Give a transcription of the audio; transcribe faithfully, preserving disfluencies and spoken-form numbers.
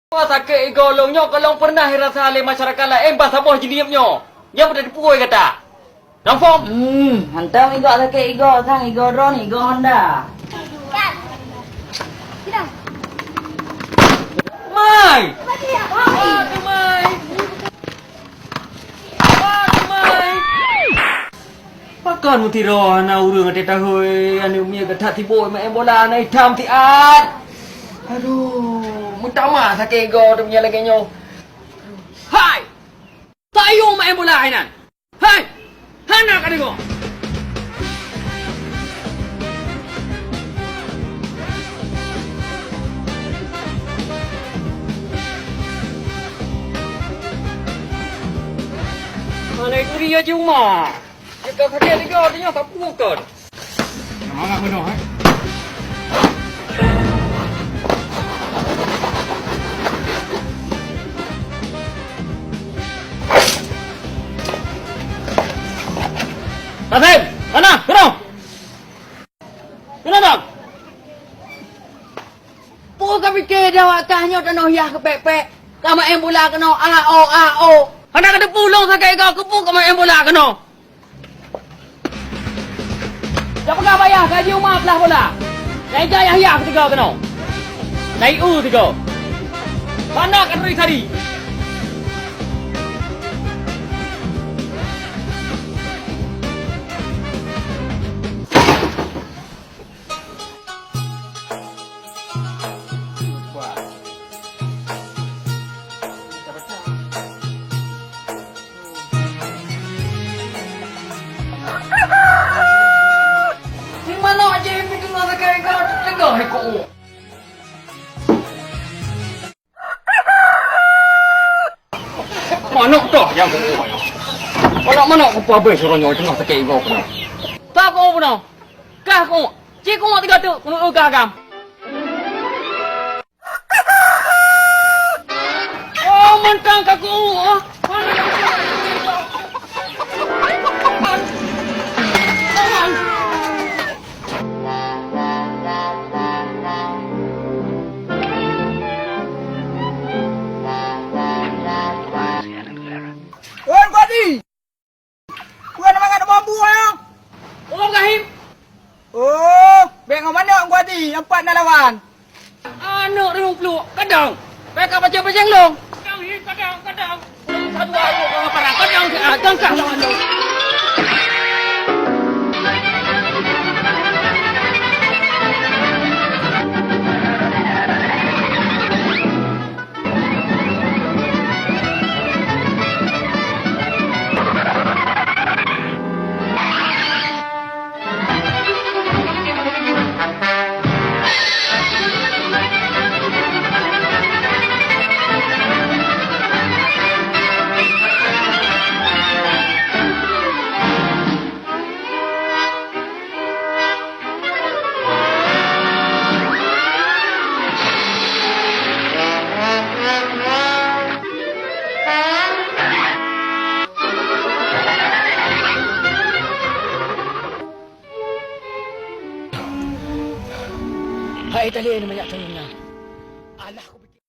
Wah, sakét igoe lôn nyoe ka lôn peureunah rasa lé masyarakat laén bah saboh jihnyan nyoe. Nyang beuteupeue gata. Nampak? Hmm, hantom igoe sakét igoe, sang igoe droe, igoe Honda. Mai! Aduh, mai! Aduh, mai! Pakon meusidroe hana ureueng até tahôi, aneuk miet gata sibok maén bola, na itam siat. Aduh, meutamah sakét igoe teumanyong lagèe nyoe. Hai! Tayue maén bola hai nan! Hai! Hana ka deungoe! Malai turi ya cuma. Jika sakét tiga, artinya tak pukul. Semangat penuh, eh. Taslim! Sana! Turun! Turun, bang! Peue ka pike di awak kah nyoe tanoh yah keu pék-pék? Ka maén bola keunoe, a o, a o! Hana ka teupeu lôn sakét igoe, keu peue ka maén bola keunoe? Tapeugah bak yah ka jiuma plah bola. Nai jayah yah tiga keunoe. Nai u tiga. Hana ka turi sari. Di mana je pintu nak tegai kau tegai kau. Manok toh nyang keumu nyoe. Manok-manok kupeue habéh uroe nyoe teungoh sakét igoe keunoe. Toh keumu bunoe. Kah keumu. Cit keumu tiga teuk keumu kah agam. Oh, mantong ka keumu, ah. Oi, Badi! Bukan mangat mampu, ah. Oh, Ibrahim. Oh, bèk ngon manok Badi, empat na lawan. Aneuk riung pluek, kadang. Bèk ka pacang-pacang long. Kadang, kadang, kadang. Satu aneuk orang parang, kadang, ah, gangkah lawan long. Hai, tali ni banyak tali ni.